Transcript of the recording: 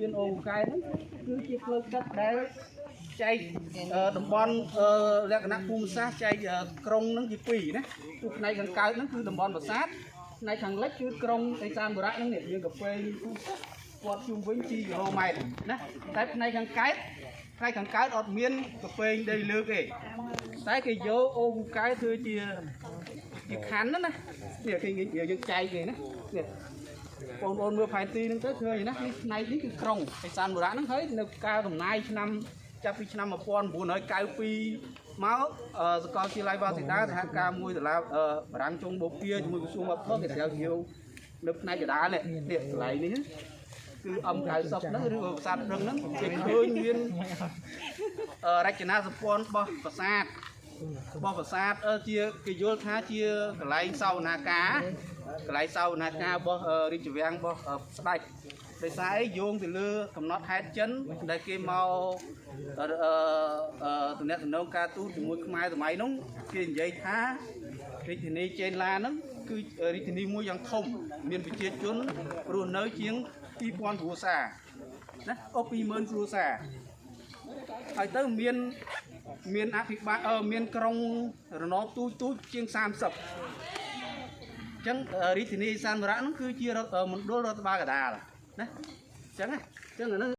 ពានអូកែហ្នឹងគឺជាផ្លូវទឹកដែលចែកតំបន់លក្ខណៈភូមិសាស្ត្រចែកក្រុងហ្នឹងជាពីរណាគឺផ្នែកខាងកើតហ្នឹងគឺតំបន់ប្រាសាទផ្នែកខាងលិចគឺក្រុងឥសានបុរៈហ្នឹងនេះមានកាហ្វេគាត់ជុំវិញ2គីឡូម៉ែត្រណាតែផ្នែកខាងកើតផ្នែកខាងកើតអត់មានកាហ្វេដីលើកទេតែគេយកអូកែធ្វើជាខណ្ឌណានេះគេយើងចែកគេណានេះបងប្អូនមើលផែនទីហ្នឹងទៅឃើញណានេះផ្នែកនេះគឺក្រុងឥសានបុរៈហ្នឹងហើយនៅកាលកំណាយឆ្នាំចាប់ពីឆ្នាំ1992មកសាកលវិទ្យាល័យវ៉ាស៊ីដាសហការមួយដុល្លារបារាំងចុងបូព៌ាជាមួយក្រសួងវប្បធម៌គេស្រាវជ្រាវនៅផ្នែកកដាលនេះនេះកន្លែងនេះគឺ M90 ហ្នឹងឬប្រាសាទរឹងហ្នឹងគេឃើញមានរចនាសម្ព័ន្ធរបស់ប្រាសាទរបស់ប្រាសាទជាគេយល់ថាជាកន្លែងសវនាការកន្លែងសវនាការរបស់រាជវាំងរបស់ស្ដេចដោយសារអីយោងទៅលើកំណត់ហេតុចិនដែលគេមកទំនាក់ទំនងការទូតជាមួយខ្មែរសម័យនោះគេនិយាយថារាជធានីចេនឡាហ្នឹងគឺរាជធានីមួយយ៉ាងធំមានប្រជាជនរស់នៅជាង2000គ្រួសារណាអូ20000គ្រួសារហើយទៅមានអភិបាលមានក្រុងរណបទូចទូចជាង30អញ្ចឹងរាជធានីឥសានបុរៈហ្នឹងគឺជាមណ្ឌលរដ្ឋបាលកដាលណាអញ្ចឹងណាអញ្ចឹងអាហ្នឹង